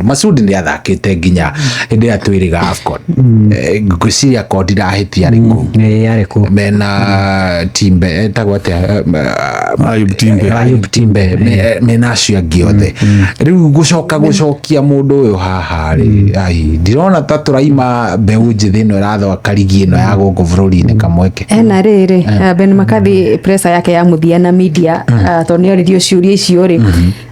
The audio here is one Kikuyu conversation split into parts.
Masud nĩ athakĩte nginya hĩndĩ ĩrĩa twĩrĩga AFCON. Ngwĩciria ko ndirahĩtia arĩ kũu. Ĩĩ, arĩ kũu. Mena Timbe, etagwo atĩa? Ayub Timbe. Ayub Timbe, mena acio angĩ othe. Rĩu gũcoka gũcokia mũndũ ũyũ haha rĩ, ai, ndirona ta tũraima mbeũ njĩthĩ ĩno ĩrathaka rigi ĩno ya gũkũ bũrũri-inĩ kamweke. Ena rĩrĩ, Ben McCarthy pressure yake ya mũthia na media, tondũ nĩ oririo ciũria icio rĩ.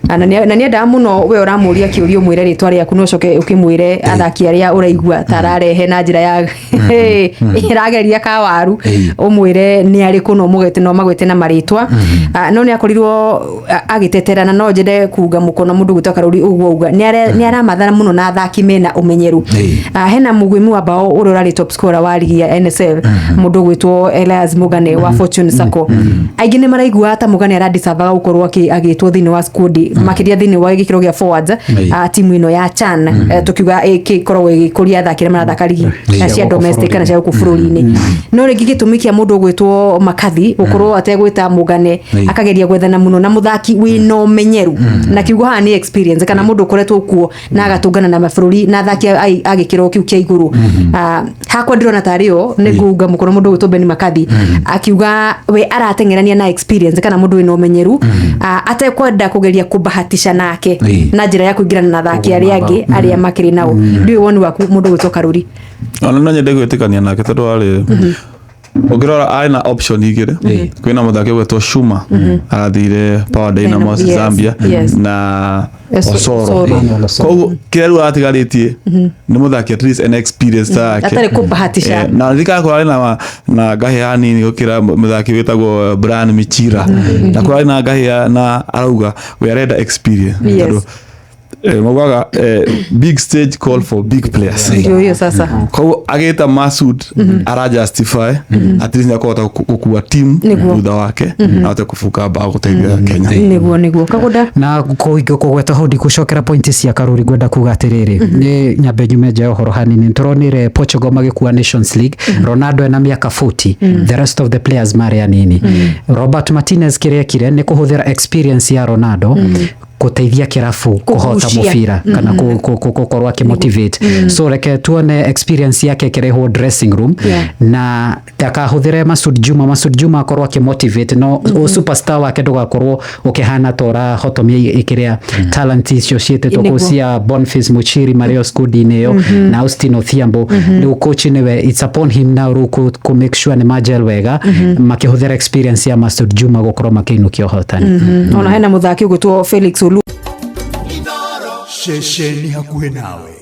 Ah, na nĩendaga mũno we ũramũria kĩũria ũmwĩre rĩtwa rĩaku no ũcoke ũkĩmwĩre athaki arĩa ũraigua ta ararehe na njĩra ya ĩrageria kawaru, ũmwĩre nĩ arĩkũ na ũmũgwete na ũmagwete na marĩtwa. Ah, no nĩ akorirwo agĩtetera na no njende kuga mũkono mũndũ gwĩtwo Karũri ũguo uga nĩ aramathara mũno na athaki mena ũmenyeru. Ah, hena mũgwĩmi wa bao ũrĩa ũrarĩ top scorer wa ligi ya NSL, mũndũ ũgwĩtwo Elias Mugane wa Fortune Sacco. Aingĩ nĩ maraigua ta Mugane aradisavaga gũkorwo agĩtwo thĩinĩ wa squad, makĩria thĩinĩ wa gĩkĩro gĩa forwards, timu ĩno ya CHAN, tũkiuga ĩkoragwo ĩgĩkũria athaki arĩa marathaka ligi cia gũkũ domestic kana cia gũkũ bũrũri-inĩ. No rĩngĩ gĩtũmi kĩa mũndũ ũgwĩtwo McCarthy gũkorwo ategwĩta Mugane, akageria gwethana mũno na mũthaki wĩna ũmenyeru, na kiugo haha nĩ experience, kana mũndũ ũkoretwo kuo na agatũngana na mabũrũri na athaki a gĩkĩro kĩu kĩa igũrũ. Ah, hakwa ndĩrona tarĩ o nĩ ngũunga mũkono mũndũ ũgwĩtwo Ben McCarthy akiuga we arateng'erania na experience kana mũndũ wĩna ũmenyeru, atekwenda kũgeria kũbahatisha nake na njĩra ya kũingĩrana na athaki arĩa angĩ arĩa makĩrĩ nao. Ndiũĩ woni waku, mũndũ ũgwĩtwo Karũri. Ona no nyende gwĩtĩkania nake tondũ warĩ ũngĩrora arĩ na option igĩrĩ. Kwĩna mũthaki ũgwĩtwo Shuma arathire Power Dynamos, Zambia, na Osoro. Osoro. Koguo kĩrĩa rĩu aratigarĩtie nĩ mũthaki at least an experience ta yake. Atarĩ kũbahatisha. Na ririkana kũrarĩ na ngahĩha hanini gũkĩra mũthaki wĩtagwo Brian Michira, na kũrarĩ na ngahĩha na arauga we arenda experience tondũ maugaga big stage call for big players. Ndio hiyo sasa. Koguo agĩta Masud ara justify at least nĩakũhota gũkua team thutha wake na ahote kũbunga bao gũteithia Kenya. Nĩguo Kagũnda. Na kũgweta hau ndikũcokera point cia Karuri, ngwenda kuga atĩrĩrĩ, nĩ nyambe nyume nja ya ũhoro hanini. Nĩtũronire Portugal magĩkua Nations League, Ronaldo ena mĩaka 40, the rest of the players marĩ anini. Robert Martinez kĩrĩa ekire nĩ kũhũthĩra experience ya Ronaldo gũteithia kĩrabu kũhota Kũgucia. Mũbira kana gũkorwo akĩmotivate. So reke tuone experience yake ĩkĩrehwo dressing room na ndakahũthĩre Masud Juma. Masud Juma akorwo akĩmotivate, no mm superstar wake ndũgakorwo ũkĩhana ta ũrahotomia ĩkĩrĩa talent icio ciĩtĩtwo kũu cia Boniface Muchiri marĩ o squad-inĩ ĩyo na Austin Odhiambo. Rĩu coach nĩwe, it's upon him now rĩu kũ make sure nĩ magel wega makĩhũthĩra experience ya Masud Juma gũkorwo makĩinũkia ũhotani. Ona hena mũthaki ũgwĩtwo Felix Olu. Ceceni hakuhĩ nawe.